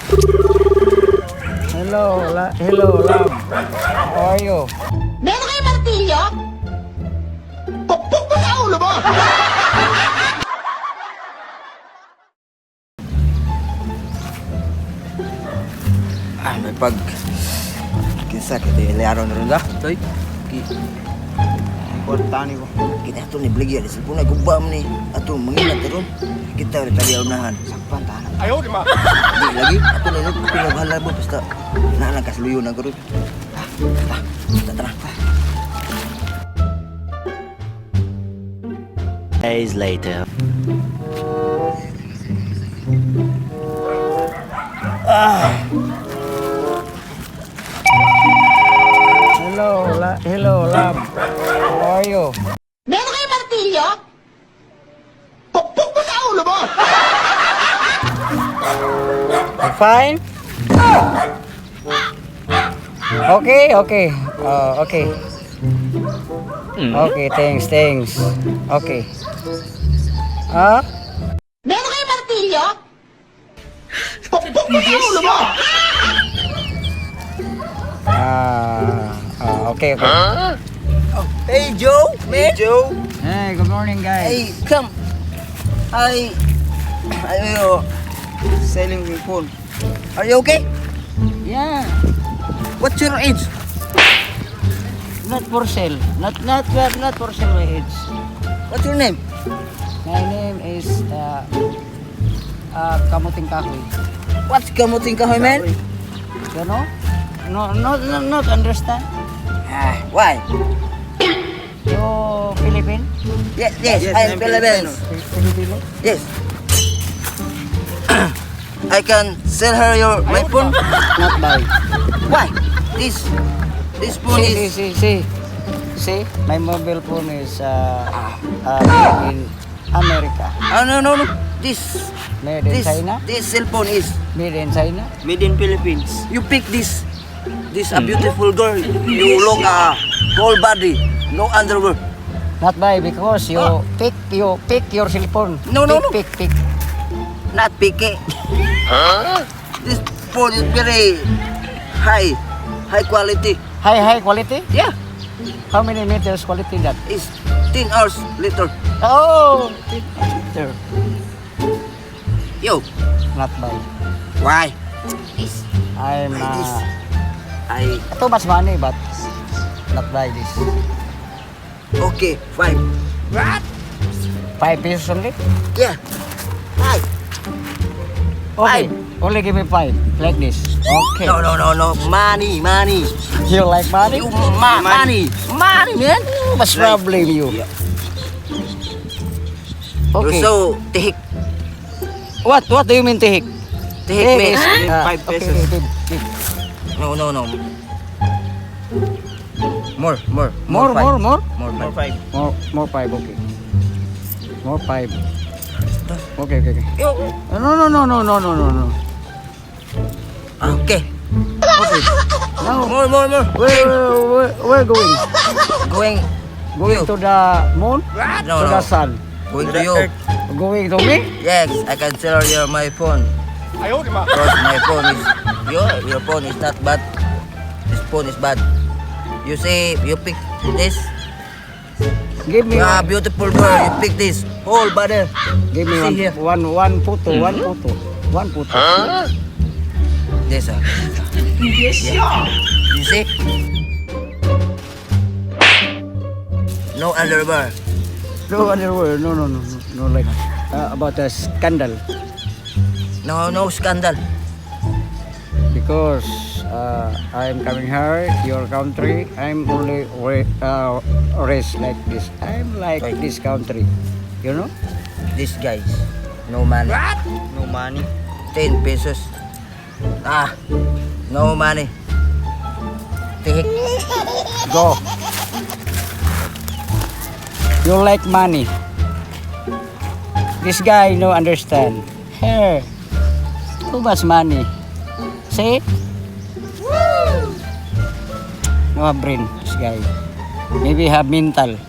Hello, hello, love. How are you? Meron kayo martilyo? Pukpuk mo sa ulo mo! Ah, may pag kinsa kita ilaron ron da. Toy. Ki Kwarta ni ko. Kita ato ni bligya di cellphone ay guba man ni ato mangilat ron. Kita ri tali unahan. Sakpan ta na. Di lagi ato ni pinaghala mo basta naa lang kasluyo na guro. Ah, ah, tara. Days later. Hello, hello, love. How are you? Meron kayo martilyo? Pukpuk mo sa ulo mo! You fine? Okay. Oh, okay. Okay, thanks, thanks. Okay. Ah? Meron kayo martilyo? Pukpuk mo sa ulo mo! Ah, ah, okay. Hey Joe, man. Hey Joe. Hey, good morning, guys. Hey, come. I selling my phone. Are you okay? Yeah, What's your age? Not for sale. Not for sale my age. What's your name? My name is Kamuting Kahoy. What's kamuting kahoy, man? You know? No, not understand. Ah, why? You Philippine? Yes, Yes, I'm I'm Philippines. Filipino? Yes. I can sell her your my phone. Not buy. Why? This phone See, see, is see, see. See, my mobile phone is made in America. Oh, no. This Made in this China? this cell phone is Made in China? Made in Philippines. You pick this a beautiful girl. You look a whole body, no underwear. Not buy because you pick your cell phone. No, Pick, no. pick, pick. Not picky. This phone is very high quality. High quality? Yeah, How many meters quality that? It's 10 hours later. Oh, 10 meter. Yo, Not buy. Why? I'm Why this? I Too much money, but not buy this. Okay, fine. 5 pesos only? Yeah. Hi. Okay. Only give me 5. Like this. Okay. No. Money, money. You like money? You money. Money, man. What's problem you? Yeah. Okay. You're so tihik. What do you mean tihik? Tihik means is, 5 okay, pesos. Okay, give. No. More, more, More, five. More, more? More, More five. 5. More 5, okay. More 5. Okay. Yo. No. Okay. Okay. No. More, more, more. Where going? Going, Going You. to the moon? No, To no. the sun? Going to you. Going to me? Yes, I can sell you my phone. Because my phone is your phone is not bad. This phone is bad. You say you pick this. Give me Ah, one, beautiful girl. You pick this whole body. Give me See one, here. one photo, one photo, one photo. This. Yeah. You see? No underwear. No underwear, no, like about a scandal No, no scandal. Because I'm coming here, your country. I'm only raised like this. I'm like Right. this country. This guys, no money. No money. 10 pesos. Ah, no money. Tihik. Go. You like money. This guy no understand. Here, too much money. See? No have brain, this guy. Maybe have mental.